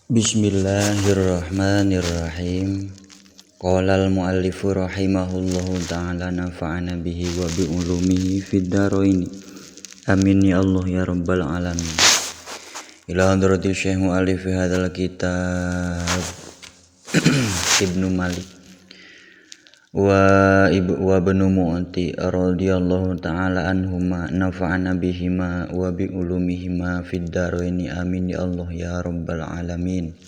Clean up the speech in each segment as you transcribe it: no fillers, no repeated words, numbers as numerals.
Bismillahirrahmanirrahim. Qala al-muallifu rahimahullahu ta'ala nafa'ana bihi wa bi ulumihi fid dharain. Amin ya Allah ya rabbal alamin. Ila hadrati syekh muallif hadzal kitab Ibnu Malik wa ibu wa bnu Mu'ti radhiyallahu ta'ala anhuma nafa'ana bihima wa bi ulumihima fid dharain. Amin ya Allah ya rabbal alamin.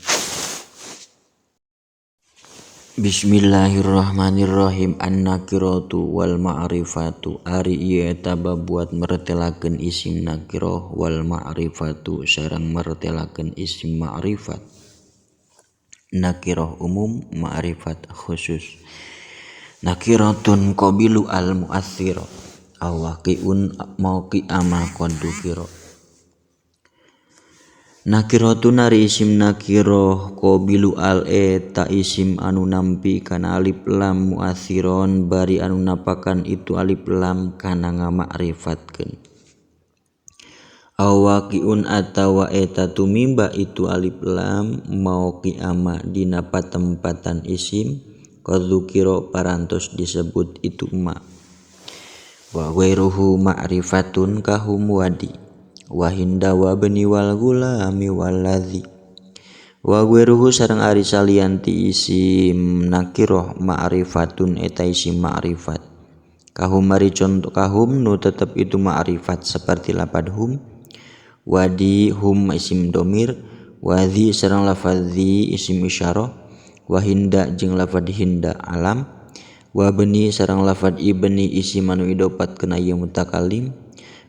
Bismillahirrahmanirrahim. An-nakiratu wal ma'rifatu. Ari ieu eta babuat mertelakeun isim nakirah wal ma'rifatu sareng mertelakeun isim ma'rifat. Nakirah umum, ma'rifat khusus. Nakiratun qabilu al mu'athira awaqiun mauqi'a ma qad dzukira. Nakiratun ari isim nakirah qabilu al eta isim anu nampi kana alif lam mu'athiron bari anu napakan itu alif lam kana ngamakrifatkeun. Awaqiun atawa eta tumimba itu alif lam mauqi'a ma dina patempatan isim qad dzukira parantos disebut itu ma. Wa ghairuhu ma'rifatun kahum wadi wa hinda wa bani wal gulami waladzi. Wa ghairuhu sareng ari salian ti isim nakirah ma'rifatun eta isim ma'rifat. Kahum ari contoh kahum nu tetep itu ma'rifat seperti lapad hum, wadi hum isim domir, wadhi sareng lafadz dzi isim isyarah, wa hinda jeung lafadz hinda alam, wa bani sareng lafadz ibni isim anu idopat kana ieu mutakallim,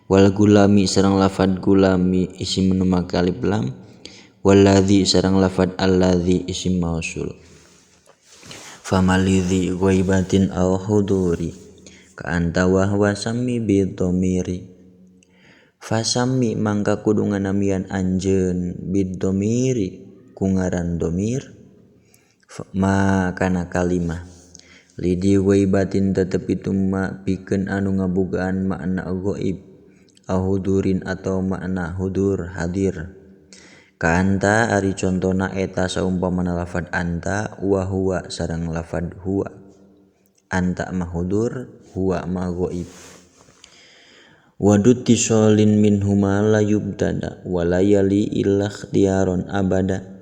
wal gulami sareng lafadz gulami isim anu make alif lam, waladzi sareng lafadz alladzi isim mausul. Famalidzi ghaibatin aw huduri ka anta wa huwa sami bi dhamiri. Fasami mangka kudu nganamian anjeun bid dhamiri ku ngaran dhamir ma kana kalimah lidi ghaibatin tetep itu ma pikeun anu ngabogaan makna ghaib ahudurin atau makna hudur hadir. Ka anta ari contona eta saumpamana lafad anta wa huwa sareng lafad huwa. Anta mah hudur, huwa mah ghaib. Wadut tisolin minhuma la yubtada wa la yali illa ikhtiyaron abada.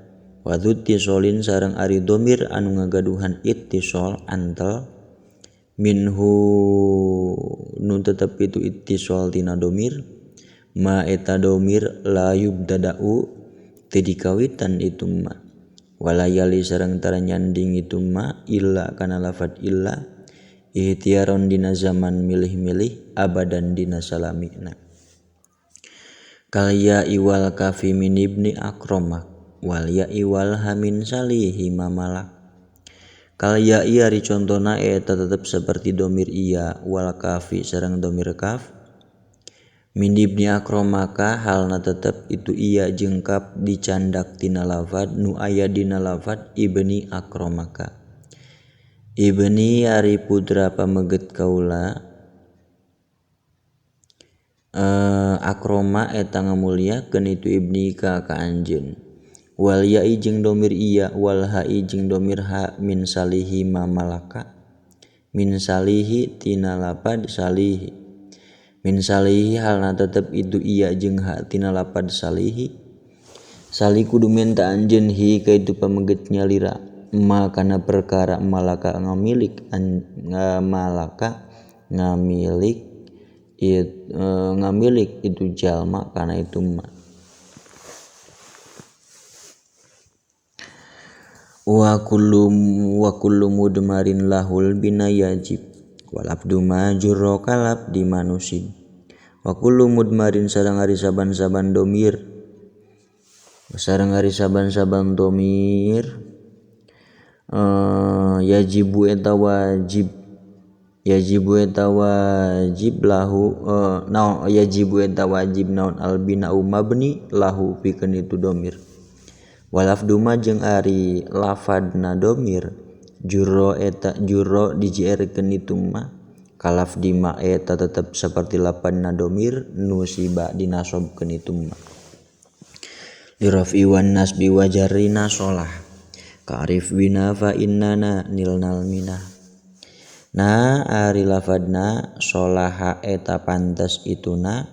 Wadut tisolin sareng ari domir anu ngagaduhan ittisol antel minhu nu tetep itu ittisol tina domir ma eta domir la yubtada'u teu dikawitan itu ma walayali sareng tara nyanding itu ma illa kana lafad illa ihtiyaron dina zaman milih-milih abadan dina salamina. Kal ya iwal kafi min ibni akramak wal ya iwal hamin salihi mamalak. Kal ya ari contona eta tetep seperti domir iya wal kafi sareng domir kaf min ibni akramaka halna tetep itu iya jeung kaf dicandak tina lafad nu aya dina lafad ibni akramaka. Ibni ari putra pameget kaula akroma eta ngamuliakeun itu ibni ka ka anjeun. Wal ya'i jeung domir iya wal ha'i jeung domir ha min salihi ma malaka min salihi tina lapad salihi min salihi halna tetep itu iya jeung ha tina lapad salihi. Sali kudu minta anjeun hi ka itu pameget nyalira ma kana perkara malaka ngamilik malaka ngamilik ngamilik itu jalma kana itu ma. Wa kullu mudmarin lahul bina yajib wal abdu ma jurra kalab di manusib. Wa kullu mudmarin sareng ari saban-saban domir sareng ari saban-saban domir yajibu eta wajib yajibu eta wajib lahu naon yajibu eta wajib naon al bina'u mabni lahu pikeun itu domir. Walafdu ma jeung ari lafadna domir jurro eta jurro dijierkeun itu ma kalaf di ma eta tetep seperti lapadna domir nusiba dinasobkeun itu ma. Lirafi wan nasbi wa jarrina solah ka'rif bina fa innana nilnal minah. Na ari lafadna solaha eta pantes ituna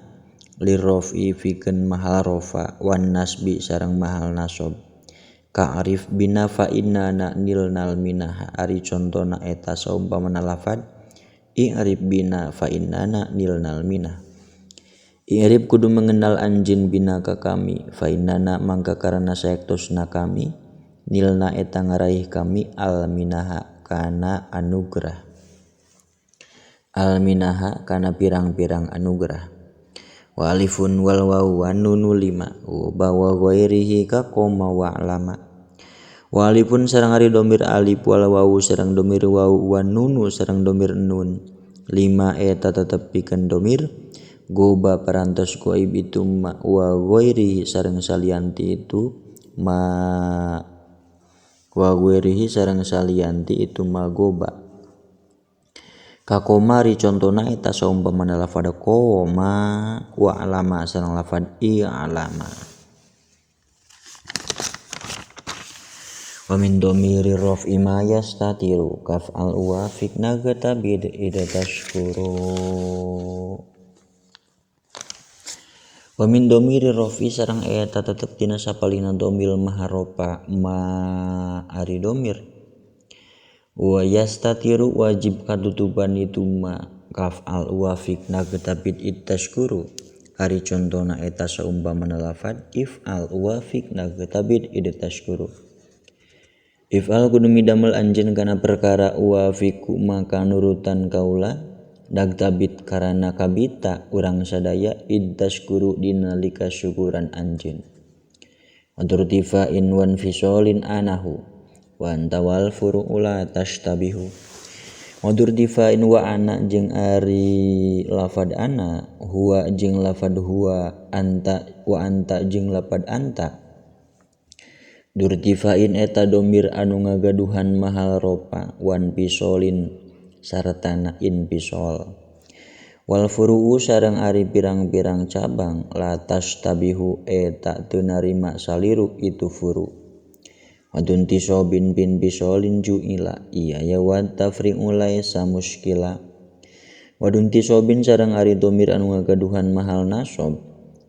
lirafi pikeun mahal rofa wan nasbi sareng mahal nasob. Ka'rif bina fa innana nilnal minah ari contona eta saumpamana lafad i'rif bina fa innana nilnal minah. I'rif kudu mengenal anjeun bina ka kami fa innana mangka karana saektosna kami nilna eta ngaraih kami al minaha kana anugerah. Al minaha kana pirang-pirang anugerah. Wa alifun wal wawu wan nunu lima wa wa ghairihi ka koma wa alama. Wa alifun sareng ari domir alif wal wawu sareng domir wawu wan nunu sareng domir nun lima eta tetep pikeun domir goba parantos goib itu ma wa ghairihi sareng salianti itu ma wa ghairihi sareng salianti itu ma goba. Kakomari contona eta saumpamana lafad koma wa alama sareng lafad i alama. Wa min domiri raf'i ma yastatiru kaf al wafiq nagtabid ida tashkuru. Wa min domiri raf'i sareng eta tetep dina sapalihna domil maharopa ma ari domir. Wa yastatiru wajib katutupan itu ma kaf al wafiq nagtabid id tashkuru ari contona eta saumpamana lafad if al wafiq nagtabid id tashkuru. If al kudu midamel anjeun kana perkara wafiqu maka nurutan kaula nagtabid karana kabita urang sadaya id tashkuru dina nalika syukuran anjeun. Aturtifa in wan fisolin anahu wa anta wal furu'u la tashtabihu. Wadurdifa in wa ana jeung ari lafad ana huwa jeung lafad huwa anta wa anta jeung lafad anta. Durtifain eta domir anu ngagaduhan mahal ropa wan pisolin sartana in pisol. Wal furu'u sareng ari pirang-pirang cabang la tashtabihu eta teu narima saliru itu furu. Wadun tisobin bin bisolin ju'ila iya ya wa tafri'u laisa muskila. Wadun tisobin sareng ari domir anu ngagaduhan mahal nasob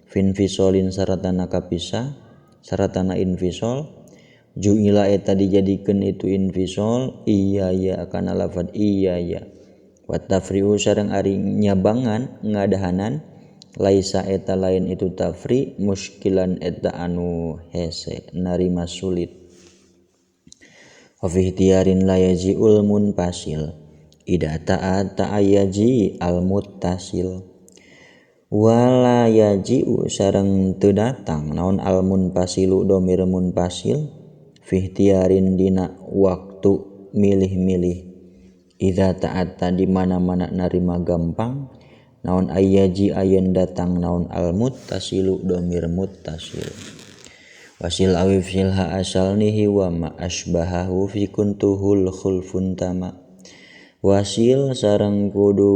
fin fisolin saratana kapisah saratana infisol ju'ila eta dijadikeun itu infisol iya ya kana lafad iya ya. Wa tafri'u sareng ari nyabangan ngadahanan laisa eta lain itu tafri muskilan eta anu hese narima sulit. Wa fi ihtiyarin la yaji'ul munfasil ida ta'at ta'ayaji al muttasil. Wala yaji'u sareng teu datang naon al munfasilu domir munfasil fi ihtiyarin dina waktu milih-milih ida ta'ata di mana-mana narima gampang naon ayaji ayen datang naon al muttasilu domir muttasil. Wasil awif silha asal nihi wa ma asbahahu fi kuntuhul khulfun tama. Wasil sareng kudu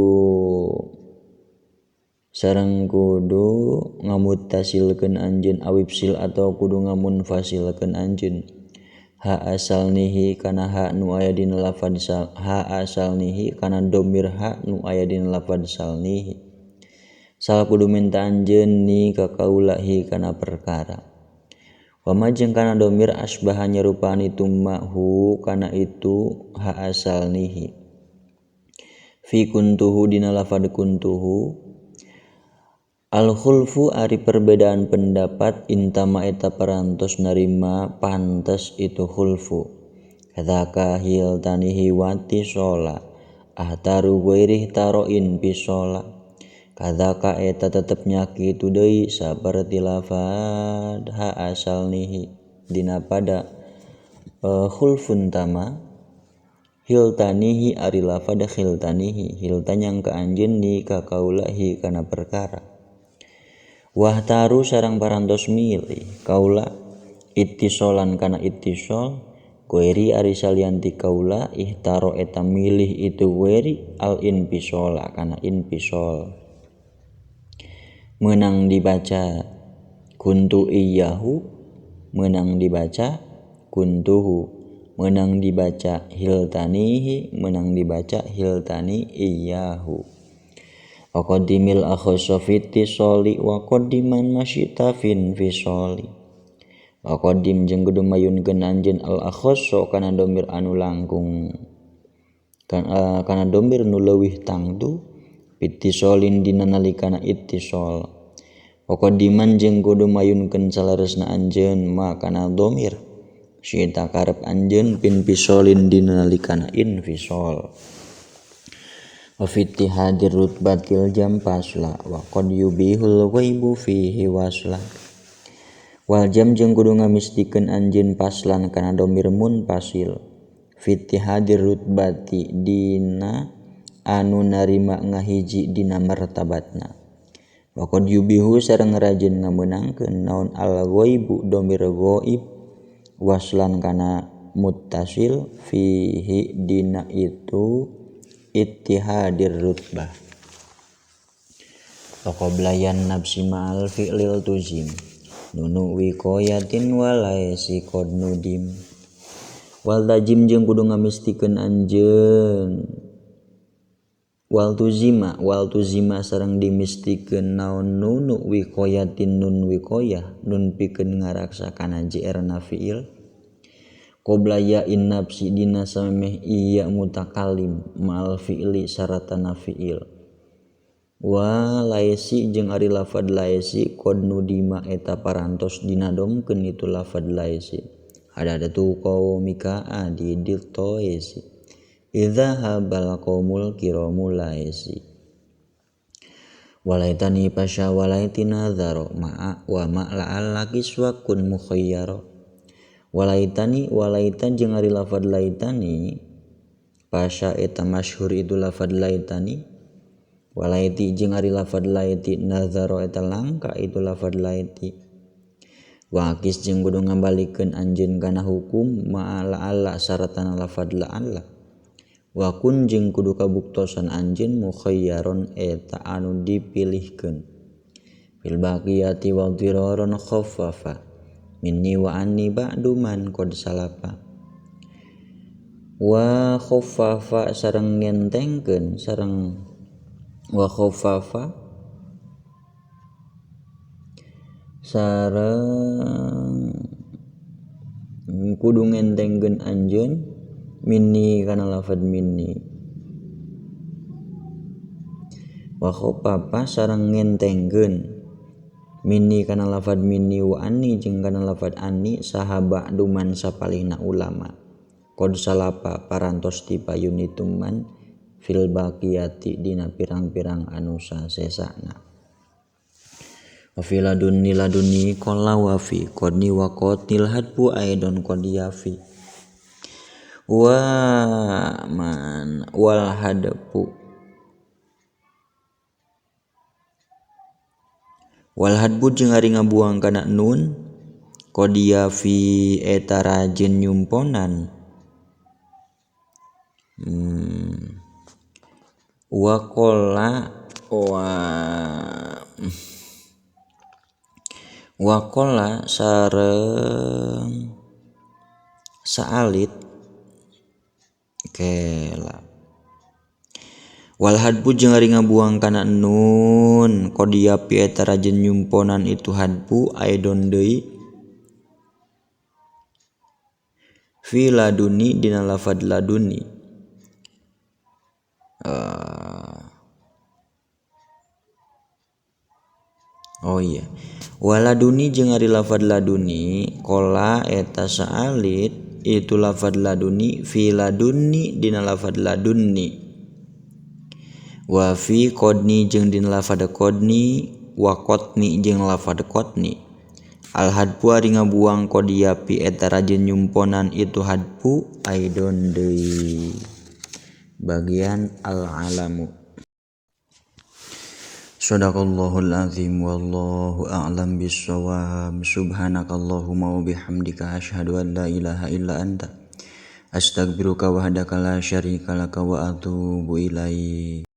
ngamuttasilkeun anjeun awif sil atau kudu ngamunfasilkeun anjeun. Ha asal nihi kana ha nu aya dina lafad sal ha asal nihi kana domir ha nu aya dina lafad sal nihi. Sal kudu minta anjeun ni ka kaula hi kana perkara. Wama jeung kana domir asbaha nyerupaan itu mahu kana itu ha asal nihi. Fi kuntuhu dina lafad kuntuhu. Al khulfu ari perbedaan pendapat intama eta parantos narima pantes itu khulfu. Kadzaka hil tanihi wati sola ahtaru ghairih taroin pisola. Kadzaka eta tetep nyakitu deui saperti lafad ha asal nihi dina pada khulfun tama hiltanihi ari lafad khiltanihi hiltan ka anjeun ni ka kaulahi kana perkara. Wahtaru sareng parantos milih kaula ittisolan kana ittisol ghairi ari salianti kaula ihtaro eta milih itu ghairi al infisola kana infisol. Menang dibaca kuntu iyahu Meunang dibaca kuntuhu, meunang dibaca hiltanihi, meunang dibaca hiltani iyahu. Wa qaddimil akhassa fi ittisali wa qaddiman masyita fin fisali. Wa qaddim jeung kudu mayunkeun anjeun al akhassa kana domir anu langkung kana domir nu leuwih tangtu ittisalin dina nalikana ittisal. Wa qaddiman jeung kudu mayunkeun saleresna anjeun ma kana domir syita karep anjeun pin fisalin dina nalikana infisal. Wa fi ittihadir rutbatil jam pasla wa qad yubihul ghaibu fihi wasla. Wal jam jeung kudu ngamistikeun anjeun paslan kana domir munfasil fi ittihadir rutbati dina anu narima ngahiji dina martabatna. Wa qad yubihu sareng rajin ngameunangkeun naon al ghaibu domir ghaib waslan kana muttasil fihi dina itu ittihadir rutbah. Wa qablayan nafsi ma'al fi'lil tuzim nunu wiqayatin walaisi qad nudim. Wal tajim jeung kudu ngamistikeun anjeun wal tuzima sareng dimistikeun naon nunu wiqayatin nun wiqayah nun pikeun ngaraksa kana jr-na fi'il qabla ya in nafsi dina samemeh iya mutakallim ma'al fi'li saratana fi'il. Wa laisi jeung ari lafad laisi qad nudima eta parantos dinadomkeun itu lafad laisi ada tu qaumika adi ditoisi idza habal qaumul kiramu laisi. Walaitani pasya walaitina dzaro ma'a wa ma'la kiswa kun mukhayyara. Walaitani walaitan jeung ari lafad laitani pasya eta masyhur itu lafad laitani. Walaiti jeung ari lafad laiti nazaro eta langka itu lafad laiti. Wakis jeung kudu ngabalikeun anjeun kana hukum ma'ala alla saratana lafad la'alla. Wa kun jeung kudu kabuktosan anjeun mukhayyaron eta anu dipilihkeun. Fil baqiyati wa dhiraron khaffafa minni wa anni ba'du man qad salafa. Wa khaffafa sareng ngentengkeun sareng wa khaffafa sareng kudu ngentengkeun anjeun minni kana lafad minni. Wa khaffafa sareng ngentengkeun minni kana lafad minni wa anni jeung kana lafad anni saha ba'du man sapalihna ulama qad salapa parantos tipayun itu man fil baqiyati dina pirang-pirang anu sasesana. Wa fi ladunni ladunni qala wa fi qadni wa qatil hadbu aidon qad yafi. Wa man wal hadbu wal hadbu jeung ari ngabuang kana nun qad yafi eta rajin nyumponan. Wa qala wa qala sareng saalit kela. Wal hadbu jeung ari ngabuang kana nun qad yapi eta rajin nyumponan itu hadbu aidon deui fi laduni dina lafad laduni. Oh iya, waladuni jeung ari lafad laduni qala eta saalit itu lafad laduni fi ladunni dina lafad ladunni. Wa fi qadni jeung dina lafad qadni wa qatni jeung lafad qatni. Al hadbu ari ngabuang qad yapi eta rajin nyumponan itu hadbu aidon deui. Bagian al-alamu. Shadaqallahul azim wallahu a'lam bissawab. Subhanakallahumma wa bihamdika asyhadu an la ilaha illa anta astaghfiruka wahdaka la syarika laka wa atubu ilaik.